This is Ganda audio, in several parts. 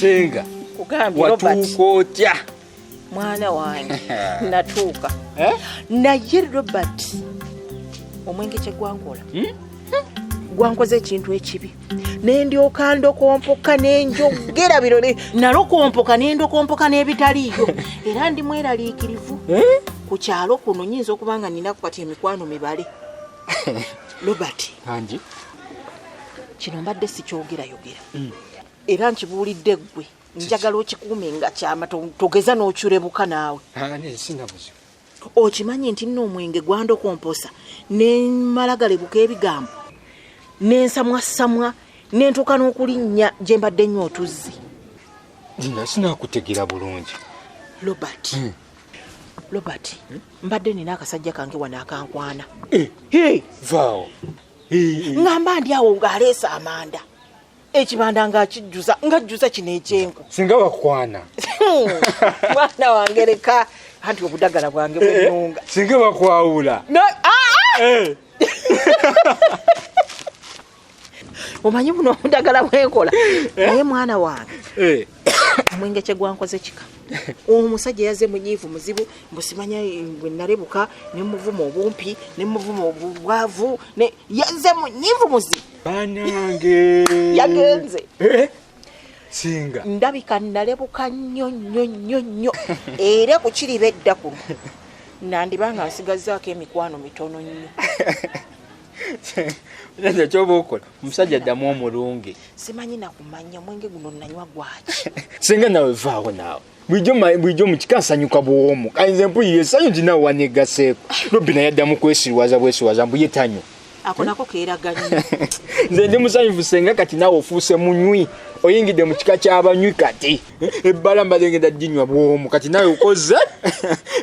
Senga Kugambye Robert. Watuuka otya? Mwana wange natuuka. Eh? Naye Robert, omwenge kye gwankola, Gwankoze ekintu ekibi, nendyoka ndokompoka nenjogera biro nalokompoka nendokompoka n'ebitaliiyo, era ndi mweraliikirivu. Eh? Ku kyalo kuno nyinza okuba nga nina kati emikwano mibale. Robert, Angi? Kino mbadde sikyogerayogera, era nkibuulidde ggwe, njagala okikuume nga kyama, togeza n'okyurebuka naawe. Sina buzibu. Okimanyi nti nno omwenge gwandokomposa nemala galebuka ebigambo nensamwasamwa nentuuka n'okulinnya gye mbadde nnyo otuzzi. Nina sinakutegeera bulungi. Robert, Robert, mbadde nina akasajja kange wano akankwana. Eh. Hey! Vaawo. Nga mba ndi awo ng'aleese amanda, ekibanda ng'akijjuza, ng'ajjuza kino ekyenku. Singa bakwana. Mwana wange leka, anti obudagala bwange bwenunga. Singa bakwawula. No, ah, ah! Eh. Omanyi buno obudagala bwenkola, naye mwana wange, Eh. omwenge kye gwankoze kika. Omusajja yazze munyiivu muzibu, mbu simanya bwe nalebuka ne muvuma obumpi ne muvuma obwavu, ne yazze munyiivu muzibu. Banange. Yagenze. Eh? Singa. Ndabika nalebuka nnyo nnyo nnyo nnyo, era ku kiriba edda kuno nandiba nga nsigazzaako emikwano mitono nnyo. Nze kyoba okola omusajja ddamu omulungi. Simanyi nakumanya omwenge guno nanywa gwaki. Singa nawe vaawo naawe. Bulijjo mu kika nsanyuka bw'omu. Kale nze mpulira essanyu nti naawe waneegaseeko. Robbi naye addamu kwesiriwaza bwesiriwaza mbu ye tanywa. Ako nako keeraga nnyo. Nze ndi musanyufu senga kati naawe ofuuse munywi. Oyingidde mu kika ky'abanywi kati. Ebbala mbadde ngenda ginywa bw'omu kati naawe okoze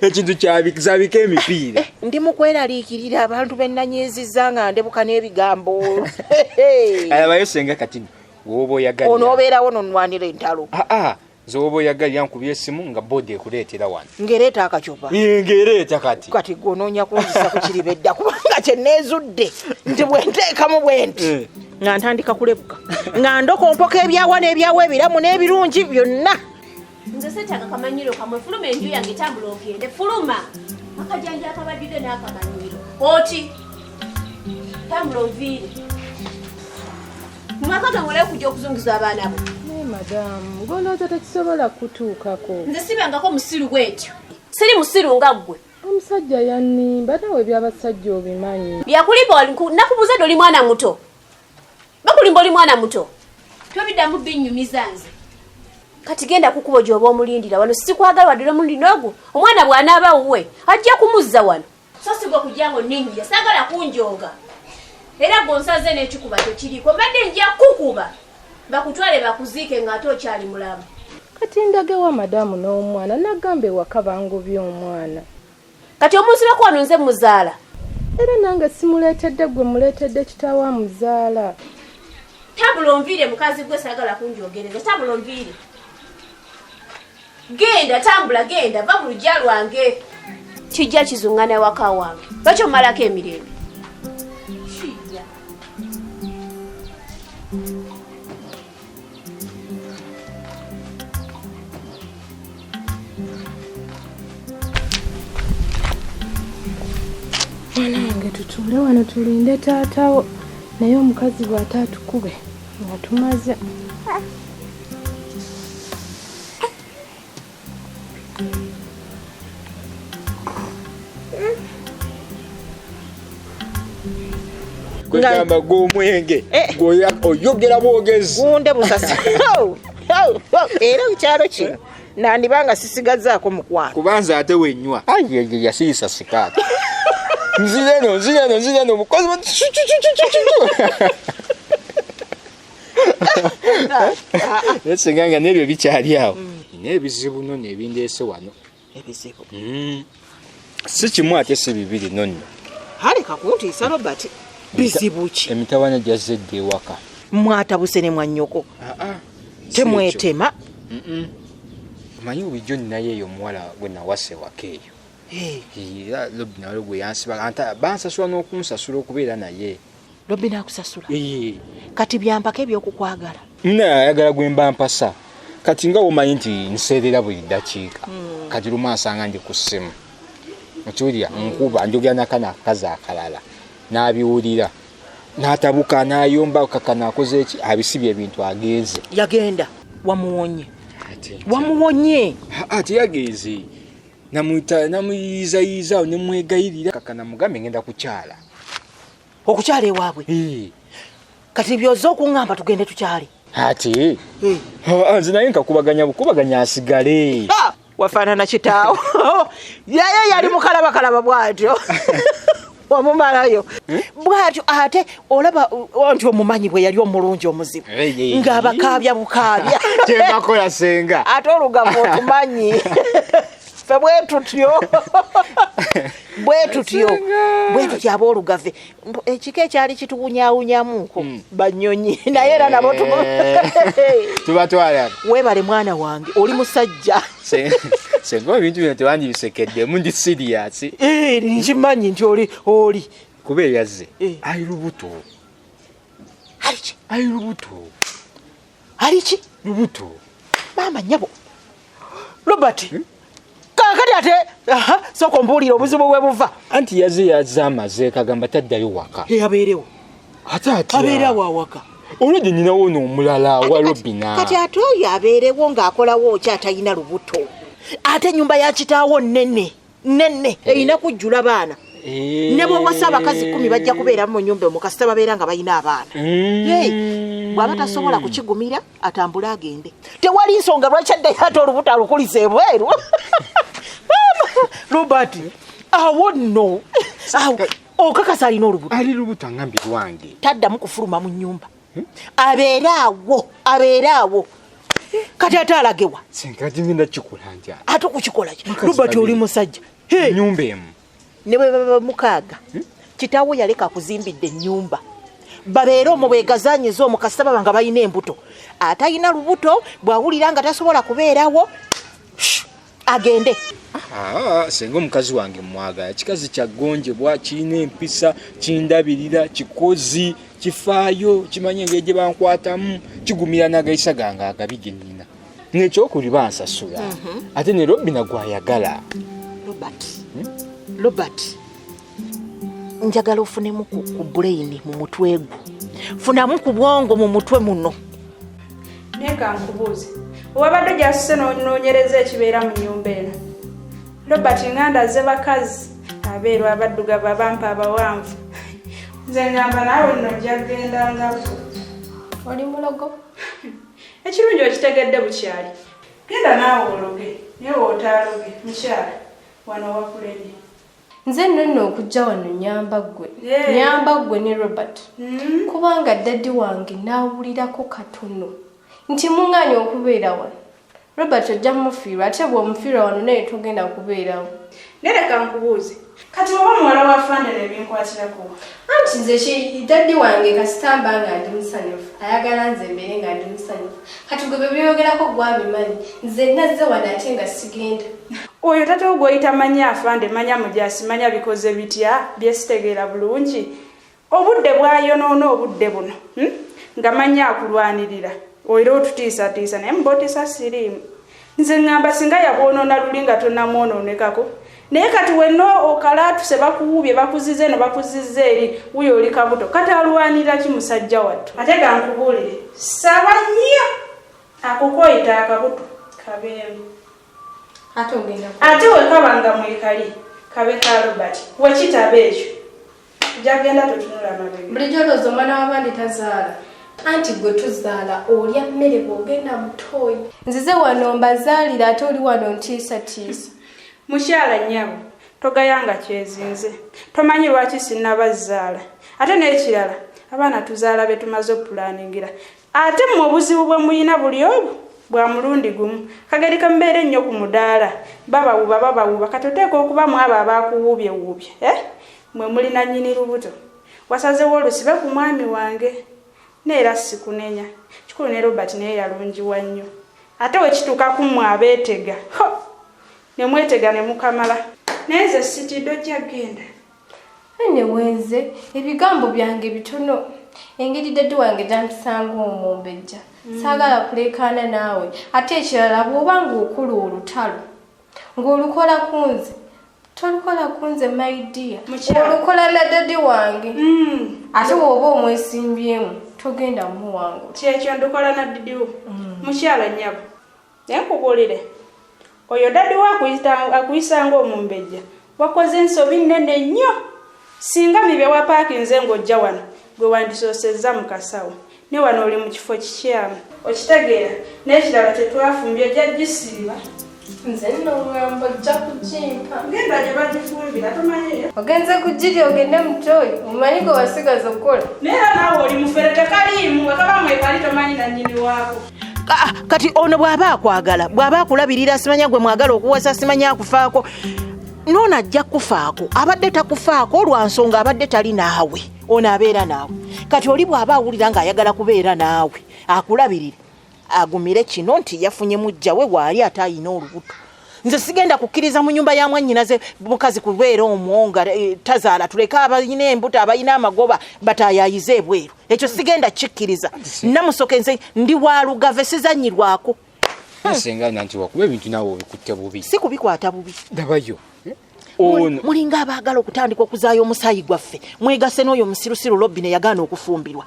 ekintu zaabika emipiira. Ndi mu kweraliikirira abantu be nnanyiizizza nga ndebuka n'ebigambo. Alabayo senga kati w'oba oyagalira. Onoobeerawo n'onnwanira entalo. Aa, nze w'oba oyagalira nkubye essimu nga boodi ekuleetera wano. Ng'ereeta akacupa. Ng'ereeta kati. Kati gwe onoonya kunzisa ku kiriba edda, kubanga kye neezudde nti bwe nteekamu bwe nti nga ntandika kulebuka, nga ndokompoka ebyawa n'ebyawa ebiramu n'ebirungi byonna. Nze seetaaga kamanyiro kamwe, fuluma enju yange, tambula ogende, fuluma. Akajanja akabajjudde n'akamanyiro. Oti tambula onviire. Mu maka gange olabe kujja okuzunguza abaana bo. Naye madamu, ng'olowooza tekisobola kutuukako. Nze sibangako musiru bw'etyo. Siri musiru nga ggwe. Omusajja yannimba, naawe eby'abasajja obimanyi. Byakulimba oli nakubuuza ddi oli mwana muto. Bakulimba oli mwana muto. Tobiddamu binnyumiza nze. Kati genda ku kkubo gy'oba omulindira wano, sikwagala wadde omulindira ogwo. Omwana bw'anaaba wuwe ajja kumuzza wano. So si gwe kujja ng'onninnyira, saagala kunjooga. Era gwe onsaze n'ekikuba tekiriiko, mbadde nja kukuba bakutwale bakuziike ng'ate okyali mulamu. Kati ndagewa madamu n'omwana, nagamba ewaka bangobye omwana. Kati omunsibako wano nze muzaala. Era nange simuleetedde gwe, muleetedde kitaawe amuzaala. Tambula onviire mukazi gwe, saagala kunjoogereza, tambula onviire. Genda, tambula, genda, va mu luggya lwange. Kijja kizuŋŋana ewaka wange. Lwaki omalako emirembe? Kijja. Mwana wange tutuule wano tulinde taatawo, naye omukazi bw'ataatukube nga tumaze. Kwegamba gw'omwenge, Eh. oyogera bwogezi. Gunde busasi. Ho, ho, ho. Era mu kyalo kino nandiba nga sisigazzaako mukwano. Kubanza ate wenywa. Ai, ai, ai, asiyisa sikaati. Nzira eno, nzira eno, nzira eno, mukozi wa- Chu, chu, chu, chu, chu, chu, chu. Naye singa nga n'ebyo bikyali awo. Nina ebizibu nno ebindeese wano. Ebizibu? Si kimu ate si bibiri nno nno. Aleka kuntiisa Robert. Bizibu ki? Emitawaana gyazze dda ewaka. Mwatabuse ne mwannyoko. Temwetema. Omanyi bulijjo ninayo eyo omuwala gwe nawasa ewaka eyo. Era Robbi nawe gwe yansiba, anta bansasula n'okunsasula okubeera naye. Robbi n'akusasula? Kati byampaka ebyokukwagala. Nna ayagala gwe mba mpasa. Kati nga womanyi nti nseerera buli ddakiika, kati lumu asanga ndi ku ssimu, okiwulira, nkuba njogera nakano akakazi akalala, n'abiwulira n'atabuka n'ayomba, kakano akoze eki, abisibye ebintu agenze. Yagenda wamuwonye, wamuwonye. Ate yagenze namuyiizayiiza awo nemwegayirira, kakana mugambe ngenda kukyala. Okukyala ewaabwe? Kati byoza okuŋŋamba tugende tukyale? Ate nze naye nkakubaganya bukubaganya asigale. Wafaanana kitaawo, yaye yali mukalabakalaba bw'atyo, wamumalayo bw'atyo. Ate olaba nti omumanyi bwe yali omulungi omuzibu ng'abakaabya bukaabya. Kyembakola senga. Ate olugavo otumanyi ffe bwe tutyo, bwe tutyo, bwe tutyo aboolugave. Ekika ekyali kituwunyaawunyamuuko banyonyi, naye era nabo tubatwala. Weebale mwana wange, oli musajja. Senga ebintu bino tewandibisekeddemu, ndi serious. Nkimanyi nti oli oli. Kuba eyazze ali lubuto. Aliki? Ali lubuto. Aliki? Lubuto. Maama nnyabo Robert, kakati ate sooka ombuulire obuzibu bwe buva. Anti yazze yazze amaze kagamba taddayo waka. Abeerewo. Ate atya? Abeerewo awaka. Olwedde nninawo n'omulala wa Robina. Kati ate oyo abeerewo ng'akolawo ki atalina lubuto? Ate ennyumba ya kitaawo nnene nnene, erina kujjula baana. Ne bw'owasa abakazi 10 bajja kubeera mu nnyumba omwo kasita babeera nga balina abaana. Bw'aba tasobola kukigumira atambule agende. Tewali nsonga lwaki addayo ate olubuto alukulisa ebweru. Robert, awo nno okakasa alina olubuto. Ali lubuto angambye lwange. Taddamu kufuluma mu nnyumba. Abeere awo, abeere awo. Kati ate alagewa? Senga ngenda kikola ntya? Ate okukikola ki? Robert oli musajja. Ennyumba emu. Ne bwe baba mukaaga, kitaawo yaleka akuzimbidde ennyumba. Babeere omwo beegazaanyiza omwo kasita baba nga balina embuto. Atalina lubuto bw'awulira nga tasobola kubeerawo, agende. Senga omukazi wange mwagala, kikazi kya ggonjebwa, kirina empisa, kindabirira, kikozi, kifaayo, kimanyi engeri gye bankwatamu, kigumira n'agayisa gange agabi ge nnina. N'ekyokuli bansasula. Ate ne Robina gw'ayagala. Robert, Robert, njagala ofunemu ku brain mu mutwe gwo. Funamu ku bwongo mu mutwe muno. Naye ka nkubuuze, owabadde gyasuse n'onoonyereza ekibeera mu nnyumba eno? Robert nganda ze bakazi abeeru, abaddugavu, abampa, abawanvu. Nze ngamba naawe nno ojja kugenda nga oli mulogo. Ekirungi okitegedde bukyali. Genda naawe ologe, naye w'otaaloge mukyala wano wakulemye. Nze nno nno okujja wano nyamba ggwe, nyamba ggwe ne Robert, kubanga daddy wange n'awulirako katono nti muŋŋaanye okubeera wano. Robert ojja mufiirwa, ate bw'omufiirwa wano naye togenda kubeerawo. Naye leka nkubuuze, kati oba muwala wa Fande nebinkwatirako? Anti nze ki daddy wange kasita mba nga ndi musanyufu, ayagala nze mbeere nga ndi musanyufu. Kati gwe bwe byogerako gwabimanyi, nze nazze wano ate nga sigenda. Oyo taata wo gw'oyita manya afande, manya mujasi, manya bikoze bitya byesitegeera bulungi. Obudde bwayonoona obudde buno, nga manya akulwanirira era otutiisatiisa, naye muba otiisa siriimu. Nze ŋŋamba singa yabwonoona luli nga tonnamwonoonekako, naye kati wenna okalaatuse, bakuwuubye, bakuzize eno, bakuzize eri, wuyo oli kabuto. Kati alwanirira ki musajja wattu? Ate gankubuulire, saba nnyo ako koyita akabuto kabeemu. Ate ogenda Ate wekaba nga mwekali kabe ka Robert, wekitaba ekyo ojagenda totunula mabega. Bulijjo olowooza omwana w'abandi tazaala? Anti gwe tuzaala olya mmere bw'ogenda mutooyi. Nzize wano mbazaalira, ate oli wano ntiisatiisa. Mukyala nnyabo, togayanga kyezinze, tomanyi lwaki sinnabazaala. Ate n'ekirala, abaana tuzaala be tumaze okupulaningira. Ate mmwe obuzibu bwe muyina buli obwo bwa mulundi gumu, kageri kamubeera ennyo ku mudaala, babawuba babawuba. Kati oteeka okuba mu abo abakuwuubyewuubye, eh? Mwe mulina nnyini lubuto, wasazewo olusibe ku mwami wange, neera sikunenya. Kikulu ne Robert naye yalungiwa nnyo. Ate wekituuka ku mmwe abeetega, ho, ne mwetega ne mukamala. Naye nze sitidde, ojja genda. Anyway, ebigambo byange bitono. Engeri daddy wange gyampisanga omumbejja. Saagala kuleekaana naawe. Ate ekirala bw'oba ng'okola olutalo ng'olukola ku nze, tolukola ku nze my dear. Olukola na dadi wange. Ate bw'oba omwesimbyemu togenda muwangula. Kyekyo ndukola na didi wo. Mukyala nnyabo, naye nkubuulire, oyo dadi wo akuyisa ng'omumbejja, wakoze ensobi nnene nnyo. Singa mibe wapaakinze ng'ojja wano, gwe wandisoosezza mu kasawo, ne wano oli mu kifo kikyamu. Okitegeera? N'ekirala tetwafumbye, ojja gisiiba. Nze nno ŋŋamba ojja kugimpa. Genda gye bagifumbira, tomanyiyo. Ogenze kugirya ogende mu ttooyi, omanyi gwe wasigaza okukola. Naye era naawe oli mufere, tekaliimu, wekaba mwekali tomanyi nannyini waako. Kati ono bw'aba akwagala, bw'aba akulabirira, simanya gwe mwagala okuwasa, simanya akufaako, noono ajja kukufaako. Abadde takufaako lwa nsonga abadde tali naawe, ono abeera naawe. Kati oli bw'aba awulira ng'ayagala kubeera naawe akulabirire, agumire kino nti yafunye mujja we waali ate ayina olubuto. Nze sigenda kukkiriza mu nyumba ya mwannyinaze mukazi kubeera omwo nga tazaala. Tuleke abalina embuto, abalina amagoba bataayayize ebweru. Ekyo sigenda kikkiriza. Namusoke nze ndi wa lugave, sizannyirwako. Senga nanti wakuba ebintu naawe obikutte bubi. Si kubikwata bubi. Ndabayo. Mulinga abaagala okutandika okuzaayo omusaayi gwaffe. Mwegase n'oyo omusirusiru Lobbi ne yagaana okufumbirwa.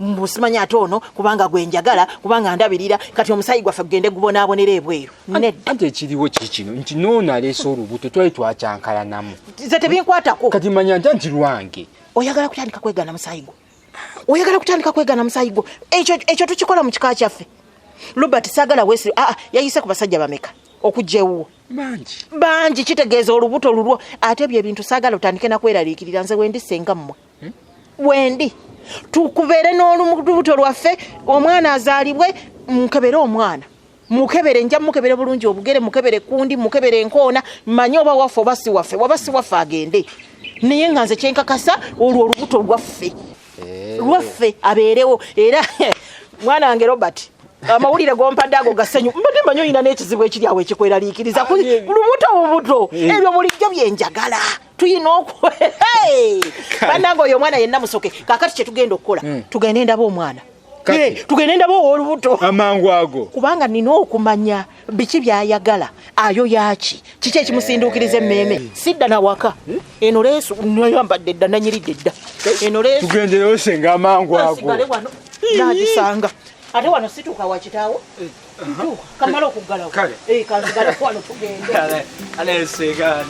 Mbusimanya ate ono kubanga gwe njagala, kubanga ndabirira, kati omusaayi gwaffe gugende gubonaabonera ebweru. Nedda. Anti ekiriwo kikino nti noono aleese olubuto twali twakyankalanamu. Nze tebinkwatako. Kati manya nti anti lwange. Oyagala kutandika kwegaana musaayi gwo. Oyagala kutandika kwegaana musaayi gwo. Ekyo tukikola mu kika kyaffe. Robert saagala weesiri. Yayise ku basajja bameka okujja ewuwo. Bangi. Bangi, kitegeeza olubuto lulwo. Ate ebyo ebintu saagala otandike na kweraliikirira. Nze wendi ssenga mmwe. Wendi. Tukubeere n'olubuto lwaffe, omwana azaalibwe, mukebere omwana. Mukebere, nja mukebere bulungi obugere, mukebere kundi, mukebere enkoona, manye oba waffe oba si waffe. Waba si waffe agende. Naye nga nze kyenkakasa olwo olubuto lwaffe. Lwaffe abeerewo. Era mwana wange Robert, amawulire gompadde ago gasenyu. Mbadde mmanyi olina n'ekizibu ekiri awo ekikweraliikiriza. Lubuto bubuto. Ebyo bulijjo bye njagala. Tuyina bannange oyo omwana yenna musoke. Kaakati kye tugenda okukola, tugende ndaba omwana. Tugende ndaba ow'olubuto. Amangu ago. Kubanga nina okumanya biki by'ayagala, ayo yaaki, kiki ekimusinduukiriza emmeeme. Sidda na waka. Eno leesu nayambadde dda, nanyiridde dda. Eno leesu. Tugenderewo senga amangu ago. Nsigale wano n'agisanga. Ate wano situuka wa kitaawo. Ntuuka, kamala okuggalawo. Kansigale wano tugende. Ale senga.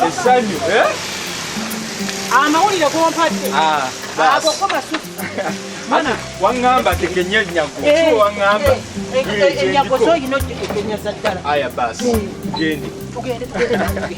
Essanyu, eh? Amawulire gompadde. Ago ko masufu. Mana wangamba tekenya ennyago. Kiwo wangamba. Ennyago z'olina otekenyaza ddala. Aya basi. Tugende. Tugende, tugende.